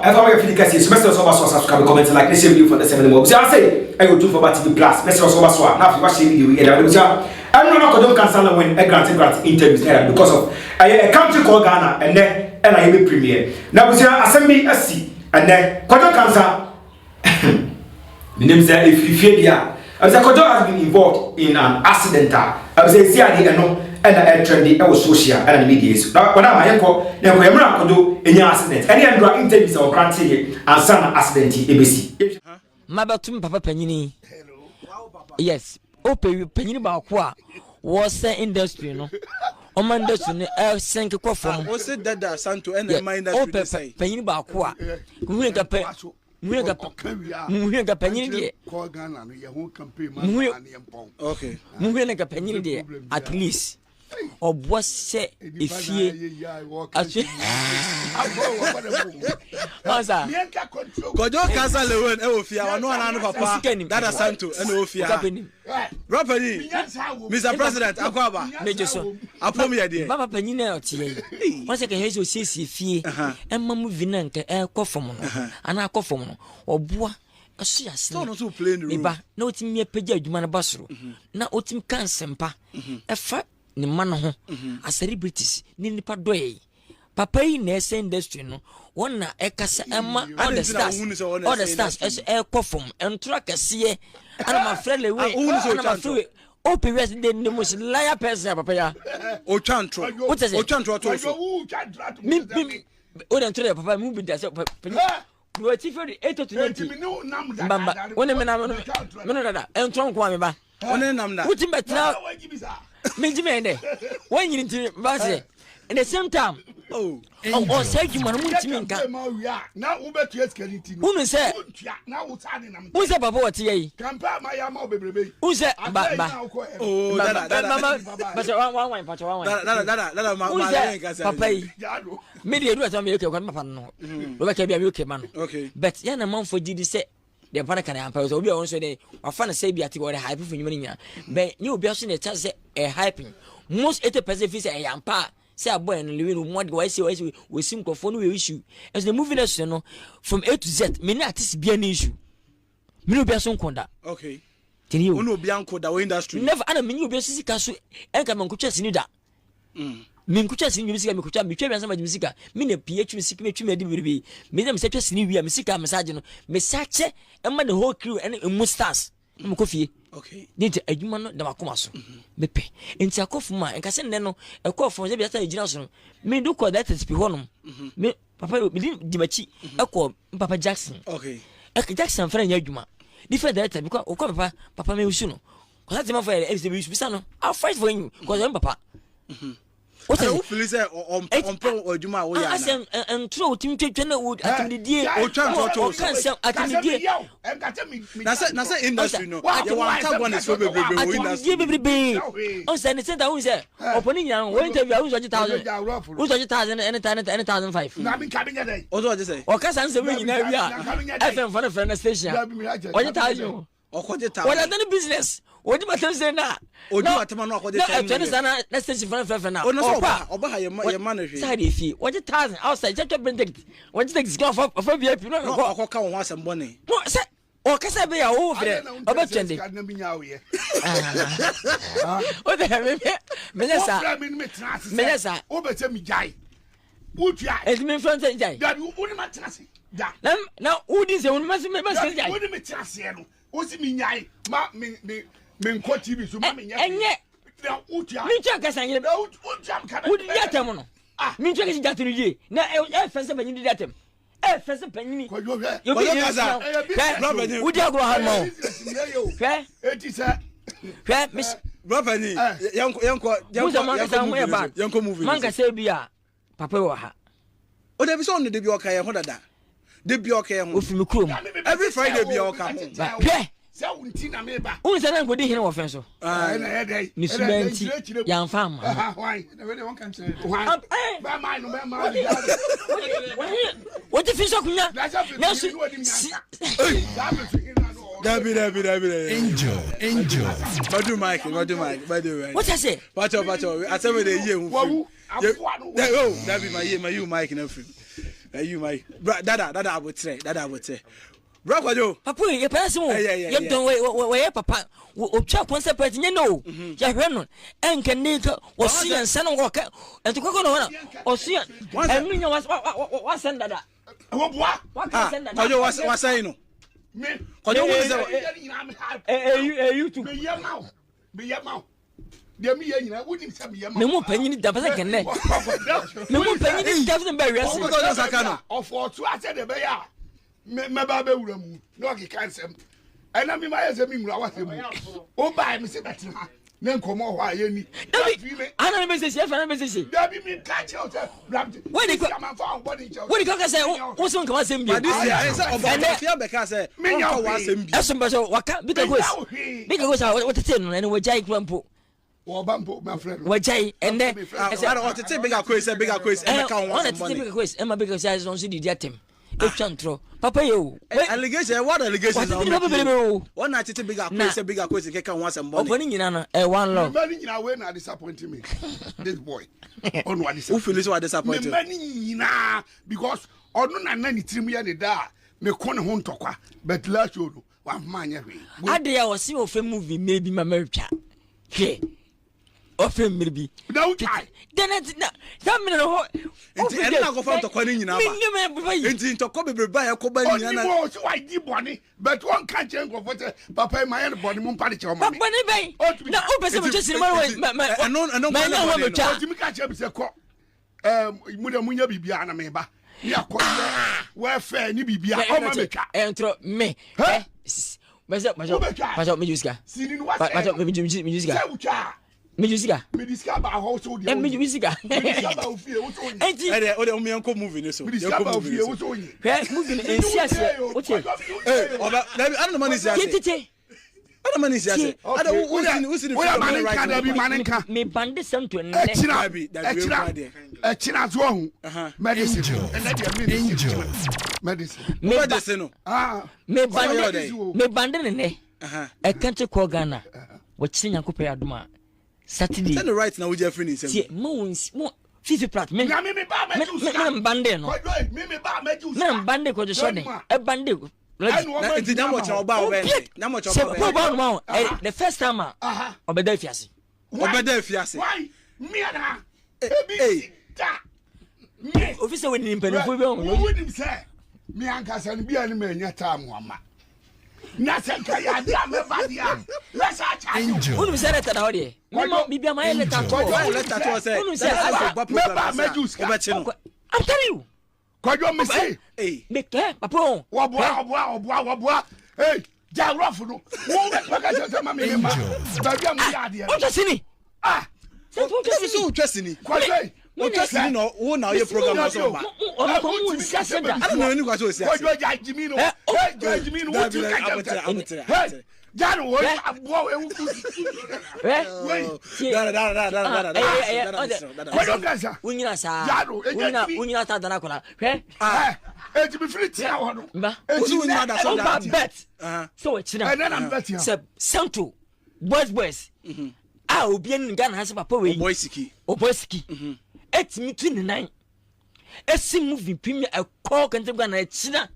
aba ɛfa ma yɛ fidi kɛseɛ so. Mɛsrɛ sɛ ɔba so a, subscribe, comment, like ne share video for the sɛmɛ ne mu. Abusua, ase ɛyɛ Otumfoɔ Ba TV Plus. Mɛsrɛ sɛ ɔba so a, na afei wahyɛ video yi ɛda. Abusua, ɛno na Kwadwo Nkansah Lilwin grant grant interviews na ɛda because of ɛyɛ A Country Called Ghana. Ɛnɛ ɛna yɛbɛ premiere. Na abusua, asɛm bi asi ɛnɛ. Kwadwo Nkansah, menim sɛ ɛfiri fie deɛ a ɛsɛ Kwadwo has been involved in an accident a ɛsɛ ɛsi adeɛ. Ɛno ɛna ɛtrend ɛwɔ social ɛna ne media so. Na wɔn ama yɛnkɔ na yɛnkɔ yɛmmerɛ Kwadwo ɛnya accident ɛne ɛndora interviews a wɔgrant yɛ ansa na accident yi ɛbɛsi. Mabɛto papa panyini, yes, wopɛ panyini baako a wɔsɛ industry no, ɔma industry no ɛsɛn kekɔ fam. Wose Dada Santo ɛna ɛma industry wopɛ ne sɛn? Panyini baako a muhune ka pɛ, muhune ka, muhune ka panyini deɛ. Muhune ne ka panyini deɛ, at least ɔboa sɛ efie aso ɔsa. Kwadwo Nkansah Lilwin ɛwɔ fie a ɔno ana no papa. Osika nim. Dada Santo ɛna ɛwɔ fie Oka ha. panim. Rapani Mr President akɔ aba. Megye so. Apom yɛ deɛ. Baba panyin a ɔte yɛ yi, wɔn sɛ kɛhɛ sɛ osiesie fie ɛma mu vi na nka ɛkɔ fam no anaa akɔ fam no, ɔboa ɛso yɛ Sɛ ɔno asene. nso play ne role. Meba na otumi apagya adwuma no ba soro na otumi ka nsɛmpa ɛfa ne mma no ho as celebrities ne nipa dɔɛ. Papa yi na ɛsɛ industry no, wɔn na ɛkasa ɛma all the Adi nti na stars wohu ne sɛ wɔn na all the ɛsɛ stars industry? ɛsɛ ɛkɔ fam ɛntora kɛseɛ ɛna ma frɛ lewe. Ah, wohu ne sɛ ɛna ma otwa frɛ we open west the most liar person a papa ya. Otwa ntoro. Wote sɛ? Otwa ntoro to so. Mi mi o de ntoro yɛ papa mu bi da sɛ panyin wɔ ti fɛ de 80 to 90 mbamba wo ne me na me no dada ɛntoro nko a me ba. Ɔne nam da. Wotim bɛtena megye me dɛ wɔnyini nti ba sɛ in the same time oh ɔsɛ adwuma no muntimi nka wonu sɛ wonu sɛ papa wɔte yɛ yi, wonu sɛ ba ba. Oh, dada, dada. Pàṣẹ wọn wọn wọn pàṣẹ wọn Dada, wọn. dada, dada, dada, ma Wonu ma sɛ yɛn kasa. Papa yi mi de edu ɛsɛ mi yɛ kɛ papa no wɔbɛka bi a mi yɛ kɛ ma no, but yɛn na manfo gyi di sɛ deɛ papa no ka ne ampa sɛ obi a ɔno nso de wafa no sɛ bi ate wɔde hype fo nnwuma no nyinaa bɛn nye obi aso na ɛkyɛ sɛ ɛ hyping. Most 80% fi sɛ ɛyɛ ampa a sɛ abɔ yɛn no Lilwin mu ɔde wɔayɛ wɔayɛ wɔsi nkurɔfoɔ no wɔ issue. Ɛnso the movie no so no, from A to Z, me ne artist bia ne issue, me ne obi aso nko da. Tini o. Ɔne obi anko da wɔ industry. Never. Ana me nye obi aso sika so ɛnka me nkotwa sini da. Me nkotwa sini dwom sika, me kotwa metwa wiase ma gyem sika, me na pii atwi me sika, metwi me adi bebrebe, me na me sɛ twa sini wie a, me sika me sa agye no, me sa kyɛ ɛma the whole crew ɛne emu stars na mekɔ fie. Ne nti adwuma no da makoma so, mepɛ nti akɔ fam a nka sɛ nnɛ no ɛkɔɔ fam sɛ biasa gyina so no, mede kɔ directors pi hɔnom. Me papa mede di m'akyi ɛkɔ papa Jackson. Ɛkɛ Jackson fɛnɛ nyɛ adwuma different director because okɔ papa papa me wusu no kɔsa tema fɔ yɛ ɛbi sɛ bisa no, I fight for you because ɔyɛ papa. Wote wo feel sɛ ɔmpɛ adwuma a woyɛ ana? Asɛ ntoro wotumi twatwa na wo atemdidie. Otwa ntoro to so. Ɔka nsɛm atemdidie. Na sɛ industry no yɛwɔ antagonist fo bebrebe wɔ industry. Atemdidie bebrebe. Ɔnsɛ ne senta wohu sɛ ɔpɔ ne nyinaa no wɔ interview a wohu sɛ ɔgye 1,000, wohu sɛ ɔgye 1,000 ɛne 1,500. Ɔsɛ ɔgye sɛ. Ɔka saa nsɛm yi nyinaa wie a, FM fɔ no frɛ no station a ɔgye 1,000 o. Ɔkɔgye Wɔde 1,000. adane business wɔdi matam sɛ na Odi na watema no akɔgye na 10 ɛtɔ ne million. saa na station fɔ no frɛfrɛ na Ɔno sɛ ɔkɔ ɔba a ɔba ha yɛ ma no hwee. Saa de fie wɔgye 1,000 outside kyɛ twɛ plane ticket, wɔgye ticket sika ɔfa VIP na Na ɔkɔ. ɔkɔka wo ho asɛm bɔne. No sɛ ɔkasa bɛyɛ a wɔwɔ frɛ ɔbɛtwɛn de o tɛ menyɛ saa, menyɛ saa. Wobɛsɛ megyae wotua. Ɛnti memfrɛ nsɛ gyae. Dabi, wone ma tena ase da. Na wodi nsɛ wone mɛsɛ gyae. Wone me tena aseɛ no wosi menyae ma me me menkɔ TV so ma menyɛ. Ɛnyɛ. Na wotua. Mentua kasa nyɛ. Na wotua mka. Wodi di atɛm no mentua kasa gya to no yie na ɛfɛ sɛ panyin di atɛm, ɛfɛ sɛ panyini. Kwadwo, hwɛ. Yobi Kwadwo ni kasa. Hwɛ, wodi agorɔ ha no hwɛ. Eti sɛ Hwɛ mis Brɔfani, yɛnkɔ, yɛnkɔ, musa yɛnkɔ mankasa yɛnkɔ ho movie yɛ no so. bad. Yɛnkɔ movie no so. Mankasa bi a papa wɔ ha. O dabi, sɛ ɔno de bi ɔka yɛn ho dada de bi ɔka yɛn ho. Ofi mi kurom. Every Friday bi ɔka ho. Hwɛ. Sɛ wo nti na meba. Wohu sɛ na nkɔdi hene wɔ fɛn so. Ɛna ɛyɛ dɛ. Ne suba nti yɛamfa amma no. Hwan hwan? Bɛma no bɛma no. Wɔgye fi so akonnwa nanso si Dabi, dabi, dabi, dabi. Angel, Angel. Badu mic, badu mic, badu mic. Wokyɛ sɛ Pacho, pacho, asɛm de yie ho Wawu. firi. Aboa no. Oh, dabi, ma yie ma yi mic na firi. Ayi ma yi. Bra dada dada abotrɛ dada abotrɛ. Bra kwadwo. Papa yi yɛpɛ asɛm o. Yɛdɔn wɔyɛ papa. Otwa kɔnsɛ pɛt nyɛ no o. Mhm. Yɛhwɛ no ɛnkɛ ne ka wɔso yɛn nsa no wɔka ɛnti kɔkɔ na wɔna ɔso yɛn ɛnu nyɛ wasɛn dada. Wɔboa. Waka sɛn dada. Kwadwo wasɛn no. Kwadwo wo sɛ. Ɛɛ YouTube. Meyɛ ma wo. Meyɛ ma wo. Deɛ meyɛ nyinaa wonim sɛ meyɛ ma wo. Memu panyin da pɛsɛ kɛnɛ. Memu panyin da pɛsɛ mbɛ wiase. Ɔfɔɔtu asɛ deɛ bɛyɛ a mɛba abɛwura mu na ɔkeka nsɛm ɛna mi ma yɛ sɛ mi nwura w'asɛm mu wobae me sɛ bɛtena ha ne nkɔmmɔ hɔ a yɛni. Dabi ana ne bɛ sisi efa ne bɛ sisi. Dabi mi ka kyerɛ wo sɛ bramte. Wọ́n di kọ́ wọ́n di kọ́ kẹsẹ̀ wọ́n sọ nkàmá sẹ́m bi. Wadisi ayɛ sɛ ɔba ɔfia bɛka sɛ ɔnka w'asɛm bi. Ɛsùn bɛ sɛ waka bi ka kosi bi ka kosi a wɔtete no ɛni wɔgya yi kura mpo. Wɔba mpo ma frɛ no. Wɔgya yi ɛnɛ. Ɛsɛ ɔtete big akoyi sɛ big akoyi ɛmɛka ho asɛm bɔne. Ɔna tete big akoyi ɛma big akoyi sɛ ɔnso didi atɛm. Etwa ntorɔ papa yɛ o. Allegation ɛwɔ allegation na ɔmɛ ki o. Wɔn na tete big akoyi sɛ big akoyi keka ho asɛm bɔne. Ɔpɔ ne nyina no ɛ one love. Mma ne nyinaa wei na disappoint me this boy. Ɔno wa disappoint. Wofili sɛ wa disappoint. Mma ne nyinaa because ɔno na na ne tirim yɛ ne da a meko ne ho ntɔkwa but last show no wamma anyɛ hwee. Ade a ɔse ɔfɛ movie mmerɛ bi ma mɛtwa hwɛ ɔfɛ mmerɛ bi. Na wotwae. Dɛnɛ na saa mmerɛ no hɔ. Nti ɛno na akɔfa ntɔkwa no nyinaa ba. Nti ntɔkwa bebrebe a ɛkɔ ba nyinaa na. Ɔnim ɔsi wa di bɔne but wɔnka nkyɛn nkurɔfoɔ sɛ papa yi ma yɛ no bɔne mo mpa de kyɛw ma me. Bɔne bɛn na wopɛ sɛ metwa sinima no ma ma ma ɛnyɛ ho metwa. Ɔtumi ka kyerɛ mi sɛ kɔ ɛɛ mu dɛ munya biribiara na meba ne akɔ yɛ wɛfɛ ne biribiara ɔma metwa. Ɛ ntorɔ me. Hɛ bɛsɛ pàṣẹ pàṣẹ mi ju sika. Sini ni wa sɛ pàṣẹ mi ju mi ju sika. Sɛ wotwa. Mi ju sika. Mi di sika ba hɔ so deɛ. Ɛ mi ju mi sika. Mi di sika ba ofie woso onye. Eti. Ɛdɛ o de o mi yɛn ko movie ni so. Mi di sika ba ofie woso onye. Hwɛ movie ni nsi aseɛ o tie. Ee ɔbɛ dabi adama ni si ase. Tete. Adama ni si ase. Ada wo wo si wo si ni fi. Oya ma ne nka dabi ma ne nka. Mi bande sɛm to nnɛ. Ɛkyina ɛkyina ɛkyina so ɔho. Medicine ɛnɛ deɛ mi ni si medicine. Mi ba medicine no. Mi bande mi bande ne nɛ. Ɛkɛntɛ kɔ Ghana. Wɔkyerɛ Nyankopɔn yɛ adom a Saturday. Sɛ ne right na wogye afiri ne nsam. Tie mo mo fifi plat me. Na mi mi ba mɛgye wo sika. Me bande no. Kwadwo mi mi ba mɛgye wo sika. Me bande kwadwo sɔden. Ɛbande. Na nti nyamɔ kyerɛ ɔba ɔbɛn dɛ. Nyamɔ kyerɛ ɔba ɔbɛn dɛ. Sɛ ɔba ɔnum ahɔ the first time a ɔbɛda afiase. Ɔbɛda afiase. Why mmea na ebi si da. Me. Ofi sɛ wɔn ni mpanimfoɔ bi ɔmo. Wɔn nim sɛ mi ankasa no bi a ne ma nya time ama. Na sɛ nka yɛ ade a mɛba deɛ a mɛsa akyɛ. Wonim sɛ lɛta da hɔ deɛ. Mema biribi ama yɛ lɛta to hɔ. Wɔyɛ lɛta to hɔ sɛ wonim sɛ asa mɛba mɛgye wo sika. Wobɛkye no. I'm telling you. Kwadwo mese. Mekɛ papa o. Wɔboa wɔboa wɔboa wɔboa. Hey gya rɔfo no. Wo bɛtuma ka kyerɛ sɛ ma me ma baabi a mo yɛ adeɛ. Wotwa sini. Ah. Sɛ wotwa sini. Sɛ wotwa sini. Kwadwo yi. Wotwa sini na wo na ɔyɛ program na sɛ ɔba. Ɔno kɔ mu nsi ase da. Ana na ɔni kwa sɛ ɔsi ase. Kwadwo gya jimi no. Hey gya jimi no. Wotumi ka kyerɛ sɛ. Hey gya no wɔ aboɔ ewu ku. Wei. Dara dara dara dara dara. Kwadwo kasa. Wonyina saa. Gya no egya jimi. Wonyina saa dara akɔla. Hwɛ. Eti mi firi tia hɔ no. Mba. Wosi wonyina da so da. Ɔba bet. Sɛ wɔkyerɛ. Ɛnɛ na mbɛ tia. Sɛ Santo boys boys. A obi anim Ghana ha sɛ papa wei. Ɔbɔ siki. Ɔbɔ siki. Etimi tu ne nan. Esi movie premier ɛkɔ kɛntɛm Ghana ɛkyina.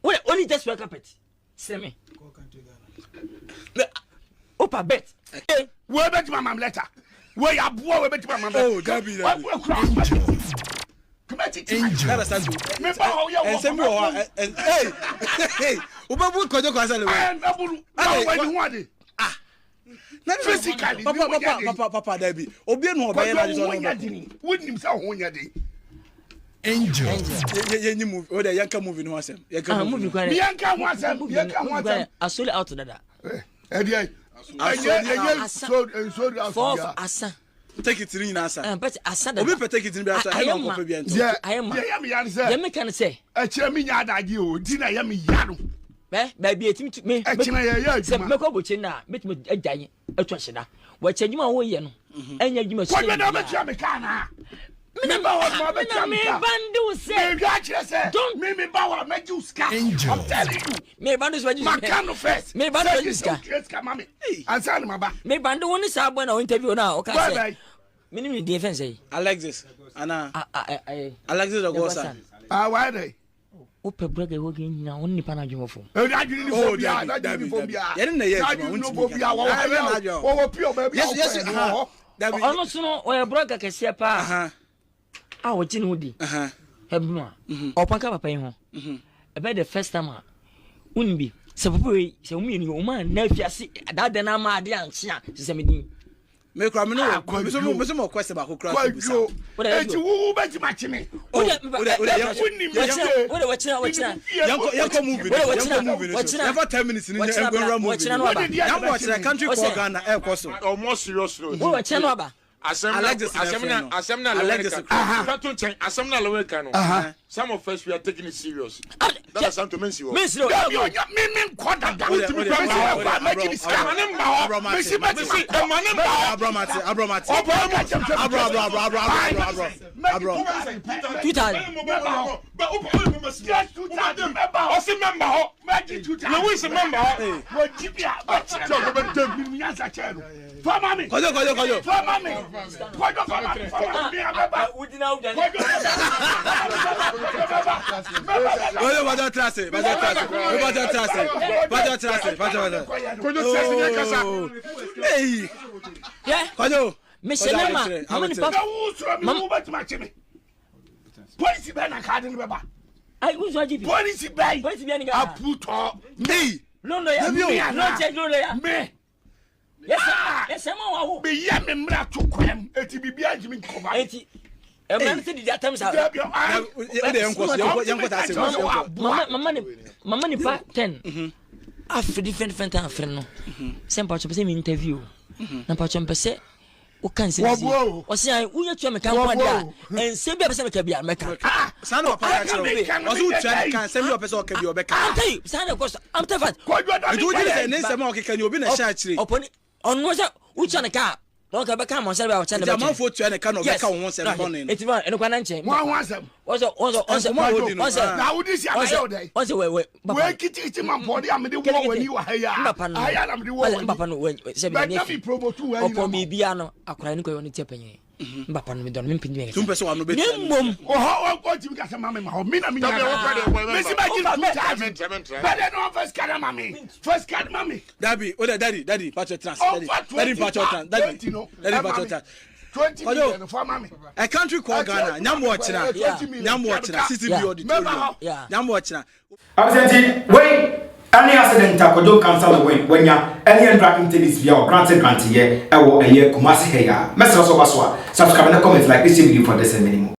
Wọ́n only just wear carpet. Sɛ mi. Opa bet. Wei bɛ tuma mam lɛta. Wei aboa wei bɛ tuma mam lɛta. Oh dabi dabi. Angel. Ɛnsɛm bi wɔ hɔ a ee wobɛbu kɔjɔ kɔ asɛlɛ wei. Ɛn bɛbu na wɔn ani ho ade. Ah. Physically. Papa papa papa papa dabi obi enu ɔbɛyɛ na adi sɛ ɔno ɔbɛko. Wonim sɛ ho nyɛ den. Angel. Yɛ nyi movie o de yɛn ka movie no ho asɛm. Yɛn ka movie no. Yɛn ka ho asɛm yɛn ka ho asɛm. Asoli out dada. Ɛdeɛ ɛnyɛ ɛnyɛ so nso Fourth asa. Take it ni nyinaa sa. But asa dada. Obi pɛ take it ni bi asa ɛna ɔnkɔpɛ bi ɛntɔ. Deɛ Ayɛ ma. deɛ yɛ mi ya ni sɛ. Deɛ mi ka ni sɛ. Ɛkyerɛ mi nya adagye o di na yɛ mi ya no. Bɛ baabi etimi tu mi. Ɛkyerɛ yɛ yɛ Sɛ adwuma. mɛkɔ abɔkyɛ na mɛtumi agya yi atu ahyɛ da. Wɔkyɛ adwuma a wɔyɛ no. Ɛnyɛ adwuma sɛ. Kwadwo na ɔbɛtua mi kaa naa. Mi ba hɔ ma ɔbɛtua mi kaa. Mi bande wo sɛ. Mi hwɛ akyerɛ sɛ. Don't. Mi mi ba hɔ a mɛgye wo sika. I'm telling you. Mi bande wo sɛ mɛgye Ma ka no first. Mi bande wo sɛ mɛgye sika. Sɛ gye sika ma mi. Ansa na ma ba. Mi bande wo ne saa bɔ na o interview na ɔka Bye sɛ. bye. Mi ni mi din fɛn sɛ yi. Alexis ana Ah ah eh. Alexis Ogosa. Ah, wayɛ dɛ. Wopɛ brɛ gɛ wɔgɛ nyina wo nipa no adwene wɔ fam. Ɛdi adwene ni Oh, fo bia, dabi, adwene dabi, ni fo dabi. bia. Yɛne na ɛyɛ adwuma, Adwene ni wontumi fo nka. bia, wɔwɔ Ah, ha ɛbɛn ya, n'adwene. wɔwɔ pure baabi a Yes, yes, wɔkɔ ɛno aha. wɔ hɔ. Dabi. Ɔno so no ɔyɛ brɔga kɛseɛ paa a ɔgye ne ho di. Ɛbunu a ɔpanka papa yi ho. Ɛbɛyɛ the first time a wonim bi sɛ papa wei sɛ wɔn mmienu yi wɔn a na afiase daadaa na ama ade ankye a sisɛ me din. Me kura me no Ah, wɔ me so Kwadwo. me so mo question baako kura so busa. Kwadwo. Wo de, Eti wo wo bɛtumi akye me. Oh, Wode wode wode yɛnkɔ Wonim wɔkyena wode wɔkyena wɔkyena. yɛnkɔ yɛnkɔ movie Wode no so wɔkyena yɛnkɔ movie no so wɔkyena yɛnfa 10 minutes ni wɔkyena yɛnkɔ bra nwura movie wɔkyena no no aba. Wode deɛ Yɛn bɔ ɔkyerɛ country Ɔsɛ- called Ghana ɛkɔ so. Ɔmɔ serious no. Wode wɔkyena no aba. Asɛm na Alexis na asɛm ɛfrɛ na no. asɛm na Alexis Lewin kura. ka. To nkyɛn asɛm na Lewin ka no. Some of us, we are taking it serious. That is something to mention. Mensiri o. Dabi onya me me nkɔ dada. Wode- Mesi wode- mɛkɔ wode- a mɛgye me sika. Ɛma ne mma hɔ. Abrɔ mate. Mesi mɛgye Mesi ɛma ne mma hɔ. Abrɔ mate, abrɔ mate. Ɔbɔ ka kyɛm sɛ Abrɔ, abrɔ, abrɔ, abrɔ, abrɔ, abrɔ. Abrɔ. 2,000. Yes, 2,000 mɛba hɔ. Ɔsi mɛmba hɔ. Mɛgye 2,000. Lewis mɛmba hɔ. Wɔgye bi a bɛkyerɛ Sɛ ɔbɛbɛ dɛm. me. Nyansa kyerɛ no. Fama me. Kɔjɔ, kɔjɔ, kɔjɔ. Fama me. Kɔjɔ fama me. Fama me. Mɛba. Wodina wodwane. Kɔjɔ mɛba. Mɛba. Mɛba. Kɔjɔ, bàjɔ trase, bàjɔ trase, bàjɔ trase, bàjɔ trase, bàjɔ bàjɔ. Kojo sɛsi ne kasa. Oh, hey, Yɛ kɔjɔ. mehyɛ ne ma mama nipa. Na wo soro mi wo bɛtumi akye me. Polisi bɛn na kaade no bɛba? Ayi wusu agye bi. Polisi bɛn? Polisi bi ani ka. Aputɔ. Hey, Londo ya. Dabi o. No check londo ya. Me. Yɛsɛ yɛsɛ ma wa wo. Meyɛ me mmara to kwan mu. Eti biribiara ntumi nkɔba. Eti ɛmɛ no sɛ didi atam sa. Dabi ayi. O de yɛnkɔ so, yɛnkɔ yɛnkɔ taa se, yɛnkɔ. Mama nipa 10 afiri different different time afiri no sɛ mpatwɔ pɛ sɛ mi interview na mpatwɔ mpɛ sɛ woka nsɛm si Wɔboa o. ɔsɛ ayi woyɛ tua meka nko adeɛ a nsɛm bi a pɛ sɛ meka bi a mɛka. Saa na papa ka kyerɛ wo. Ɔsɛ wotua ne ka nsɛm bi a ɔpɛ sɛ ɔka bi a ɔbɛka. I'm telling you, saa na ɛkɔ so. I'm telling you. Kɔjɔ da Nti mi wogye di sɛ kɛlɛ. ne nsɛm a ɔkeka ni obi na ɛhyɛ akyire? Ɔpɔni ɔno sɛ wotua ne ka a na ɔka bɛka ama ɔsɛ bɛ a ɔkyɛ ne Nti bɛkyɛ. amanfoɔ tua ne ka na ɔbɛka wo ho nsɛm bɔne no. Eti ma ɛno kwan na nkyɛn. Mo aho asɛm. Wɔsɛ wɔsɛ Nkɔmmɔ a wodi no, wɔsɛ ah. Na wodi si abayɛ o dɛ. wɔsɛ wɛ wɛ Wei kitikiti ma mpɔde a mede wɔ w'ani wɔ ha yi a. Mbapa no Ha yi a na mede wɔ w'ani. mbapa no wɛ sɛ bi Bɛtɛ mi promote wɔ ayi na ɔpɔn ma. biribiara no akora ne kɔ yɛ ɔne tiɛ panyin mbapa no medɔ no mempɛ ne Tum pɛ sɛ wano ne bɛtua no. mmom Ɔhɔ ɔntumi kasa ma me ma hɔ. Mi na mi nya. Dabi, wɔkɔ de, wɔkɔ Mesi bɛ gye 2,000. Mɛntra. Bɛdɛ no first card ma me. First card ma me. Dabi, o de daddy, daddy, patro trans, daddy, Ɔfa daddy, patro trans, daddy, 20 no. daddy, ɛma patro me. trans. 20 Kɔjɔ. million fa ma me. A country called Ghana, nyamu ɔkyena, Yeah. nyamu ɔkyena, CCB Yeah. auditorium, Mɛba hɔ. nyamu ɔkyena. Abisɛnti wei ɛne accident a Kwadwo Nkansah Lilwin wanya ɛne ndra interviews bi a ɔgrante grante yɛ ɛwɔ ɛyɛ Kumasi ha yi a mɛsrɛ sɛ ɔba so a, subscribe ne comment, like this video for this and many more.